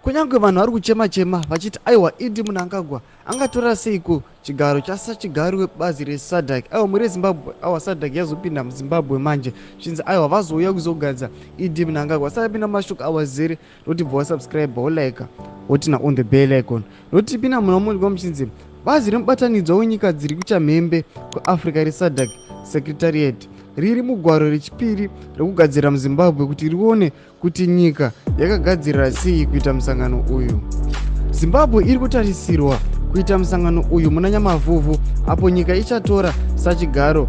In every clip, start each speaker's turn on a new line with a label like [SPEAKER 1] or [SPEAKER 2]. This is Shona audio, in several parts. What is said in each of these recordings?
[SPEAKER 1] Kunyange vanhu vari kuchema chema vachiti aiwa, ED Mnangagwa angatora seiko chigaro chasachigaro webazi reSADC? Aiwa, muri yeZimbabwe, aiwa, SADC yazopinda muZimbabwe manje, zvinzi aiwa, vazouya kuzogadza ED Mnangagwa. Asati apinda mumashoko awazere, noti bva wasubscribe, wolike, woturn on the bell icon. Noti pinda muna munzwa muchinzi bazi remubatanidzwa wenyika dziri kuchamhembe kweAfrica reSADC Secretariat riri mugwaro rechipiri rekugadzirira muZimbabwe kuti rione kuti nyika yakagadzirira sei kuita musangano uyu. Zimbabwe iri kutarisirwa kuita musangano uyu muna Nyamavhuvhu, apo nyika ichatora sachigaro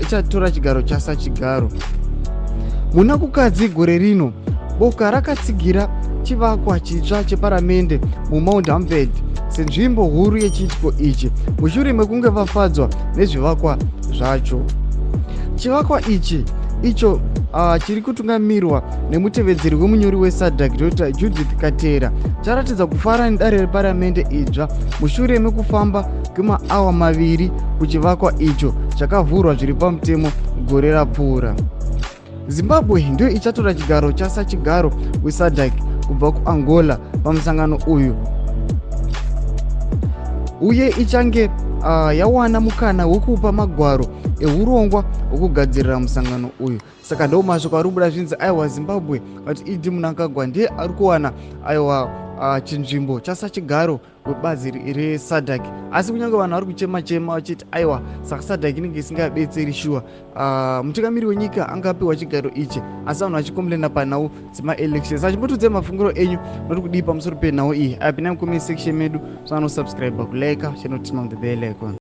[SPEAKER 1] ichatora chigaro chasachigaro. Muna Kukadzi gore rino, boka rakatsigira chivakwa chitsva cheparamende muMount Hampstead senzvimbo huru yechiitiko ichi, mushure mekunge vafadzwa nezvivakwa zvacho. Chivakwa ichi, icho chiri kutungamirwa nemutevedzeri wemunyori weSADC, Dr Judith Katera, charatidza kufara nedare reparamende idzva mushure mekufamba kwemaawa 2 kuchivakwa icho chakavhurwa zviri pamutemo gore rapfuura. Zimbabwe ndiyo ichatora chigaro chasachigaro weSADC kubva kuAngola pamusangano uyu, uye ichange yawana mukana wekupa magwaro ehurongwa hwekugadzirira musangano uyu. Saka ndo mashoko ari kubuda, zvinzi aiwa, Zimbabwe vati ED Mnangagwa ndiye ari kuwana, aiwa, chinzvimbo chasachigaro webazi reSADC. Asi kunyange vanhu vari kuchema chema vachiti aiwa, saka SADC inenge isingabetseri shuwa, mutungamiri wenyika angapiwa chigaro ichi, asi vanhu vachicomplaina panhau dzemaelections. Achimbotudzai mafungiro enyu, noti kudii pamusoro penhau iyi? Apinai mucomment section medu, so anosubscribe, kulike, chinoturn on the bell icon.